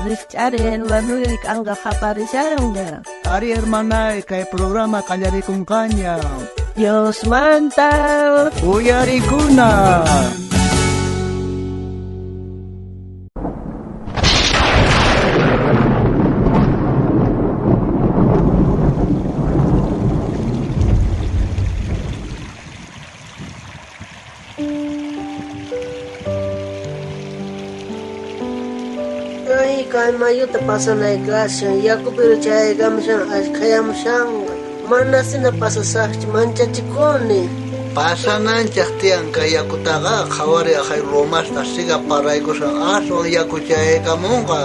Rijch'ariy hermanoy, k'anqa qaparishanña. Ari hermanay, kay programa qallarikunqaña. Diosmanta Uyarikuna. Ay, kay mayuta pasanay kashan, yakupiri chayaykamushan, ashkhayamushanqa. Manasina pasasaqchu, manchachikuni. Pasananchej tiyan kay yakutaqa, qhawari aqhay lomasta siga paraykushan, aswan yaku chayaykamunqa.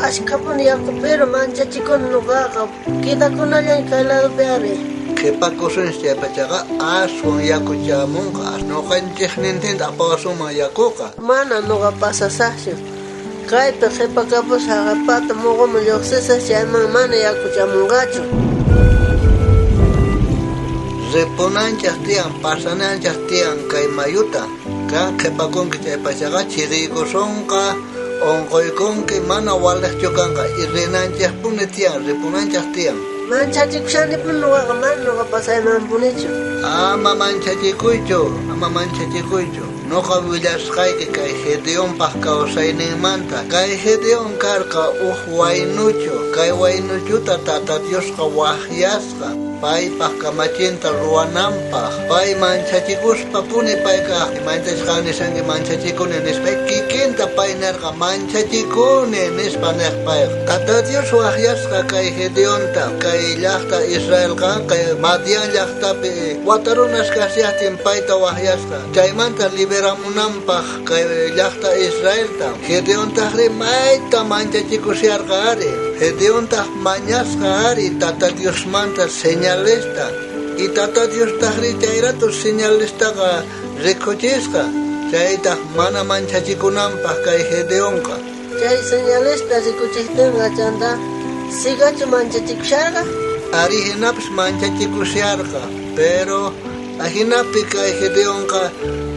Ashkhapuni yakupiri manchachikuni nuqaqa, quedakunallay kay ladopi ari. Qhipakusunchis chaypachaqa aswan yaku chamunqa, noqanchejnintinta apawasunman yakuqa. Mana nuqa pasasaqchu. Kaypi qhipakapusaj haqay pata moqoman lluqsisaj, chayman mana yaku chamunqachu. Ripunanchej tiyan, pasananchej tiyan kay mayuta. Kan qhipakunki chaypachaqa chiriykusunqa, unquykunki, mana walejchu kanqa. Y rinanchejpuni tiyan, ripunanchej tiyan. Manchachikushanipuni nuqaqa, mana nuqa pasaymanpunichu. Ama manchachikuychu, ama manchachikuychu. Noqa willasqayki kay Gedeonpaj kawsayninmanta. Kay Gedeón karqa uj waynuchu. Kay waynuchuta Tata Diosqa wajyasqa paypaj kamachinta ruwananpaj. Pay manchachikuspapuni payqa manchachisqan nishanki manchachikuni nispa. Kikinta pay nerqa manchachikuni nispa nej payqa. Tata Dios wajyasqa kay Gedeonta, kay llajta Israelqa, kay Madián llajtapi wata runas kashajtin payta wajyasqa. Chaymanta liberamunanpaj kay llajta Israelta. Gedeontajri mayta manchachikusharqa ari. Gedeontaj mañasqa ari Tata Diosmanta señalesta. Y Tata Diostajri chayrato señalestaqa rikuchisqa. Chaytaj mana manchachikunanpaj kay Gedeonqa. Chay señalesta rikuchijtinqa chanta sigachu manchachikusharqa? Ari hinapis manchachikusharqa, pero ajinapi kay Gedeonqa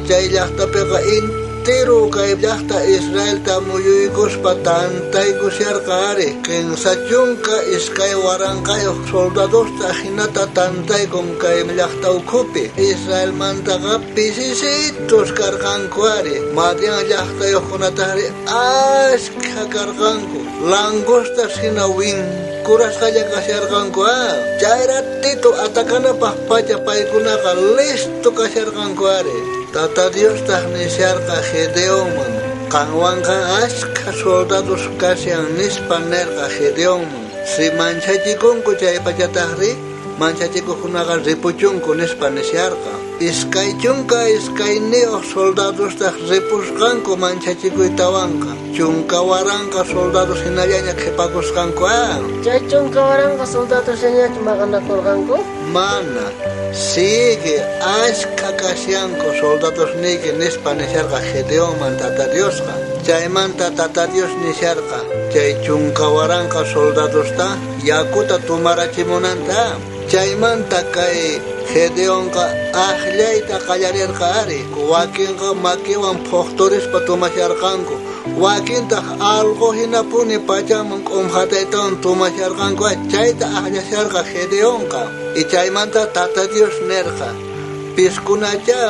chay llajtapiqa entero kay llajta Israelta muyuykuspa tantaykusharqa ari. 32,000 soldadosta ajinata tantaykun kay llajta ukhupi. Israelmantaqa pisisitos karqanku ari. Madián llajtayuqkunataqri ashkha karqanku. Langostas hina winkurasqalla kasharqanku. Chay ratito atakanapaj pacha paykunaqa listo kasharqanku ari. Tata Diostaj nisharqa Gedeonman, qanwanqa ashkha soldados kashan nispa nerqa Gedeonman. Si manchachikunku chaypachatajri, manchachikuqkunaqa ripuchunku nispa nisharqa. 22 soldadostaj ripusqanku manchachikuytawanqa. 10,000 soldados hinallaña qhipakusqanku. Chay 10,000 soldados ñachu maqanakurqanku? Mana. Sigue ashkha kashanku soldados niyki nispa nisharqa Gedeonman Tata Diosqa. Chaymanta Tata Dios nisharqa chay 10,000 soldadosta yakuta tumarachimunanta. Chaymanta kay Gedeonqa ajllayta qallarirqa ari. Wakinqa makiwan phuqturispa tumasharqanku. Wakintaj alqu hinapuni pachaman k'umjataytawan tumasharqanku. Chayta ajllasharqa Gedeonqa. Y chaymanta Tata Dios nerqa, piskunacha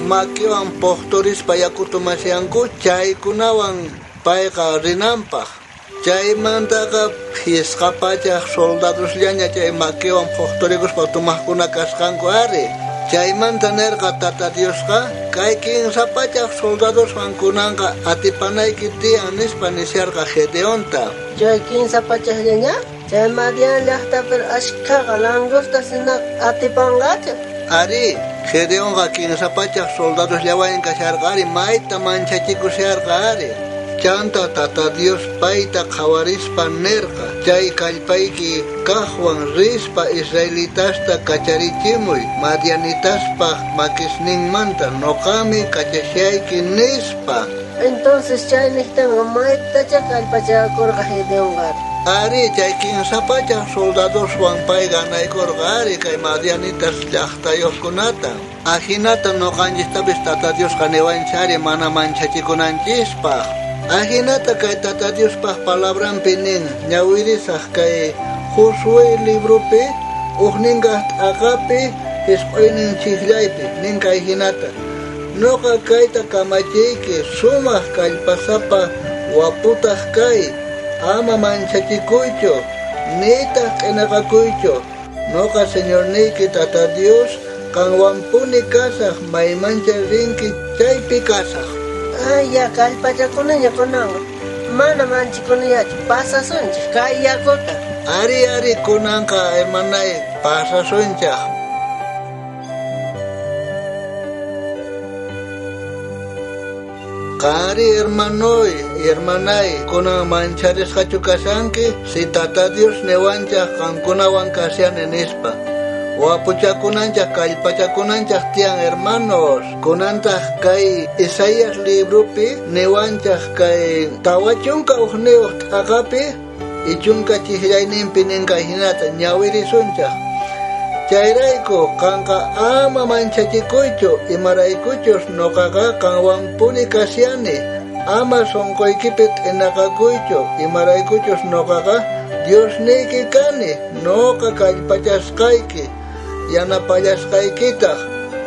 makiwan phuqturispa yaku tumashanku, chaykunawan payqa rinanpaj. Chaymantaqa 500 soldadosllaña chay makiwan phuqturikuspa tumajkuna kasqanku ari. Chaymanta nerqa Tata Diosqa, kay 300 soldadoswan kunanqa atipanayki tiyan nispa nisharqa Gedeonta. Chay 300llaña? Chay Madián llajtapi ashkhaqa langostas hina atipanqachu? Ari, Gedeonqa 300 soldadosllawan kasharqa ari, mayta manchachikusharqa ari. Chanta Tata Dios payta qhawarispa nerqa, chay kallpayki kajwan rispa israelitasta kacharichimuy madianitaspaj makisninmanta, noqami kachashayki nispa. Entonces chay niqtinqa maytacha kallpachakurqa Gedeonqa. Ari, chay 300 soldadoswan pay ganaykurqa ari kay madianitas llajtayuqkunata. Ajinata noqanchistapis Tata Diosqa niwanchari mana manchachikunanchispaj. Ajinata kay Tata Diospaj palabranpi nin, ñawirisaj kay Josué libropi, ujninkaj t'aqapi, isq'uynin chijllaypi, nin kay jinata. Noqa kayta kamachiyki, sumaj kallpasapa waputaj kay, ama manchachikuychu, nitaj q'inaqakuychu. Noqa Señorniyki Tata Dios, qanwanpuni kasaj, maymancha rinki chaypi kasaj. Ay, ya kallpachakunaña kunanqa. Mana manchikuniñachu, pasasunchik kay yakuta. Ari, ari, kunanqa hermanay, pasasunchaj. Qanri hermanoy, hermanay, kunan mancharisqachu kashanki, si Tata Dios niwanchaj qankunawan kashani nispa. Wapuchakunanchaj kallpachakunanchaj tiyan hermanos. Kunantaj kay Isaías libropi niwanchaj kay 41 t'aqapi ichunka chijllayninpi nin kay jinata ñawirisunchaj. Chayrayku qanqa ama manchachikuychu, imaraykuchus noqaqa qanwanpuni kashani. Ama sonqoykipi t'inaqakuychu, imaraykuchus noqaqa Diosniyki kani, noqa kallpachasqayki, yanapallasqaykitaj,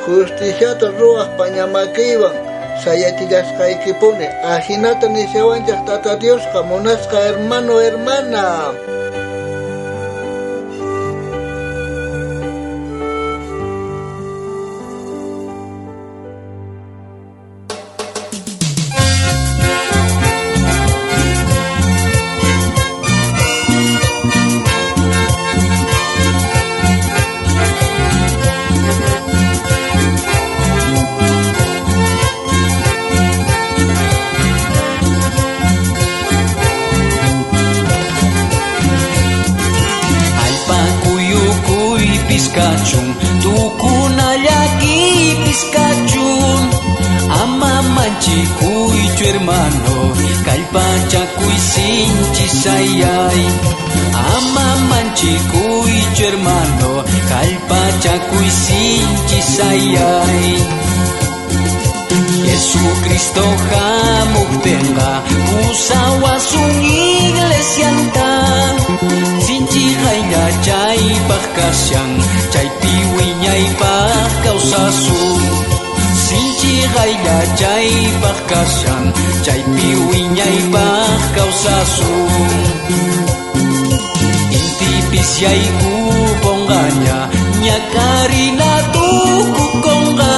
justiciata ruwaj pañamakiywan sayachillasqaykipuni. Ajinata nishawanchaj Tata Diosqa, munasqa hermano, hermana. Kachun, tukunallakipis kachun, ama manchikuychu hermano, kallpachakuy sinchi sayay. Ama manchikuychu hermano, kallpachakuy sinchi sayay. Jesucristo hamuktenqa pusawasun iglesianta, sinchi qaylla chaypaj kashan, chaypi wiñaypaj kawsasun. Sinchi qaylla chaypaj kashan, chaypi wiñaypaj kawsasun. Intipis yaykuponqaña, ñakarina tukukonqa.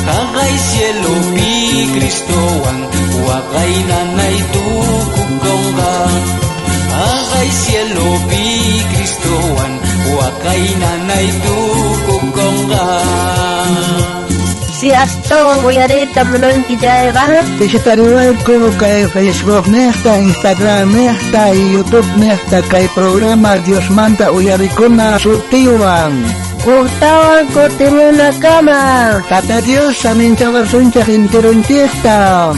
Jaqay cielopi Cristowan, waqay nanay tukukonqa. Jaqay cielopi Cristowan, waqay nanay tukukonqa. Si astawan uyariyta munanki chayqa, Visitariwayku kay Facebook niqta, Instagram niqta, YouTube niqta kay programa Diosmanta uyarikuna sutiwan. Huktawan kutimunakama. Tata Dios saminchawasunchaj intirunchikta.